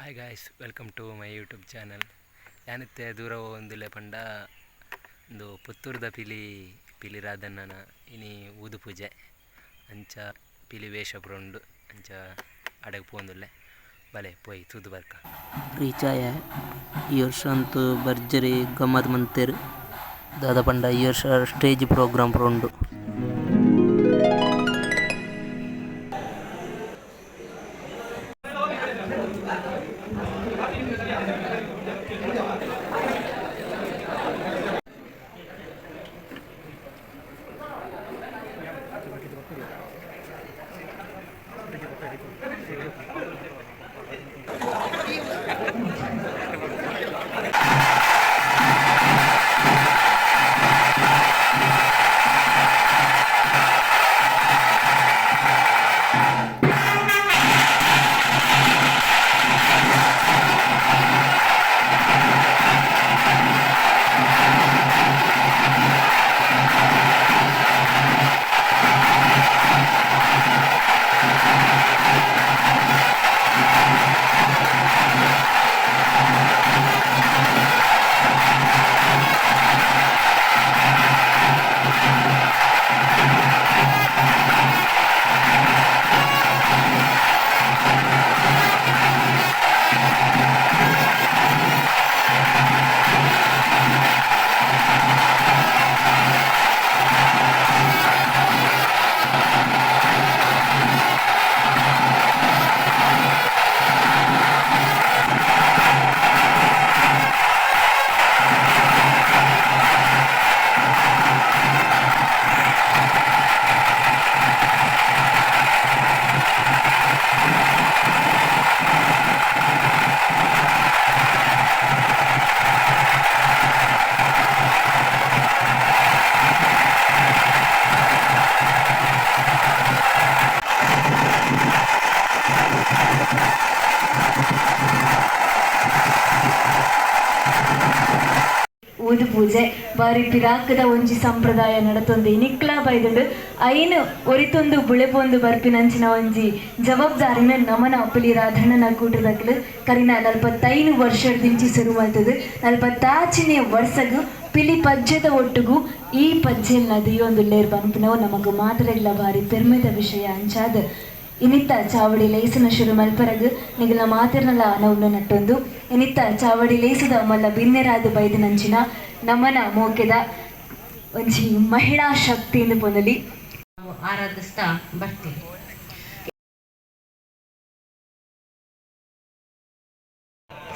Hi guys, welcome to my YouTube channel. ಯಾನಿತ್ತೆ ದೂರ ಪೋವೊಂದುಲ್ಲೆ ಪಂಡ ಉಂದು ಪುತ್ತೂರ್ದ ಪಿಲಿ ಪಿಲಿ ರಾಧಣ್ಣನ ಇನಿ ಊದು ಪೂಜೆ. ಅಂಚ ಪಿಲಿ ವೇಷ ಪೂರ ಉಂಡು. ಅಂಚ ಅಡೆಗ್ ಪೋವೊಂದುಲ್ಲೆ. ಬಲೆ ಪೋಯಿ ತೂದು ಬರ್ಕ. ರೀಚ್ ಆಯ. ಈ ವರ್ಷ ಅಂತು ಭರ್ಜರಿ ಗಮ್ಮತ್ ಮಂತೆರ್. ದಾದ ಪಂಡ ಈ ವರ್ಷ ಸ್ಟೇಜ್ ಪ್ರೋಗ್ರಾಮ್ ಪೂರ ಉಂಡು. ಊದು ಪೂಜೆ ಬಾರಿ ಪಿರಾಕದ ಒಂಜಿ ಸಂಪ್ರದಾಯ ನಡತೊಂದು ಇನಿಕ್ಲಾ ಬೈದುಂಡು. ಐನ್ ಒರಿತೊಂದು ಬುಳೆಪೊಂದು ಬರ್ಪಿನಂಚಿನ ಒಂಜಿ ಜವಾಬ್ದಾರಿನ ನಮನ ಪಿಲಿ ರಾಧಣ್ಣನ ಕೂಟದಕ್ಲು ಕರಿನ 45 ವರ್ಷದಿಂಚಿ ಶುರು ಮಲ್ತದು. 46ನೇ ವರ್ಷಗು ಪಿಲಿ ಪಜ್ಜೆದ ಒಟ್ಟುಗು ಈ ಪಜ್ಜೆಲ್ ನದಿಯೊಂದು ಲೇರ್ ಪನ್ಪಿನವು ನಮಕ್ ಮಾತ್ರ ಬಾರಿ ಪೆರ್ಮೆದ ವಿಷಯ. ಅಂಚಾದ ಇನಿತ್ತ ಚಾವಡಿ ಲೇಸನ ಶುರು ಮಲ್ಪರಗ್ ನಿಗಲ ಮಾತಿರ್ನಲ ಅನವುನ ನಟ್ಟೊಂದು ಇನಿತ್ತ ಚಾವಡಿ ಲೇಸದ ಮಲ್ಲ ಬಿನ್ನೆರಾದ ಬೈದಿನಂಚಿನ ನಮನ ಮೋಕೆದ ಒಂಜಿ ಮಹಿಳಾ ಶಕ್ತಿಯಿಂದ ಪೊನಲಿ ನಾವು ಆರಾಧಿಸ್ತಾ ಬರ್ತೀವಿ.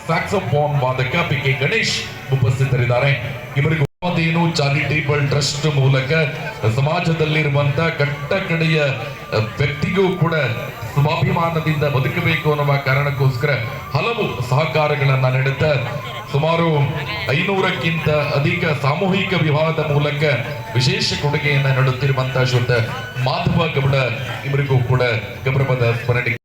ಸ್ಯಾಕ್ಸೋಫೋನ್ ವಾದಕ ಪಿ ಕೆ ಗಣೇಶ್ ಉಪಸ್ಥಿತರಿದ್ದಾರೆ. ಇವರಿಗೂ ಏನು ಚಾರಿಟೇಬಲ್ ಟ್ರಸ್ಟ್ ಮೂಲಕ ಸಮಾಜದಲ್ಲಿರುವಂತ ಕಟ್ಟ ಕಡೆಯ ವ್ಯಕ್ತಿಗೂ ಕೂಡ ಸ್ವಾಭಿಮಾನದಿಂದ ಬದುಕಬೇಕು ಅನ್ನುವ ಕಾರಣಕ್ಕೋಸ್ಕರ ಹಲವು ಸಹಕಾರಗಳನ್ನ ನೀಡುತ್ತಾ ಸುಮಾರು 500ಕ್ಕಿಂತ ಅಧಿಕ ಸಾಮೂಹಿಕ ವಿವಾಹದ ಮೂಲಕ ವಿಶೇಷ ಕೊಡುಗೆಯನ್ನ ನೀಡುತ್ತಿರುವಂತಹ ಶ್ರೀಯುತ ಮಾಧವ ಗೌಡ ಇವರಿಗೂ ಕೂಡ ಗೌರವದ ಸ್ಮರಣೆ.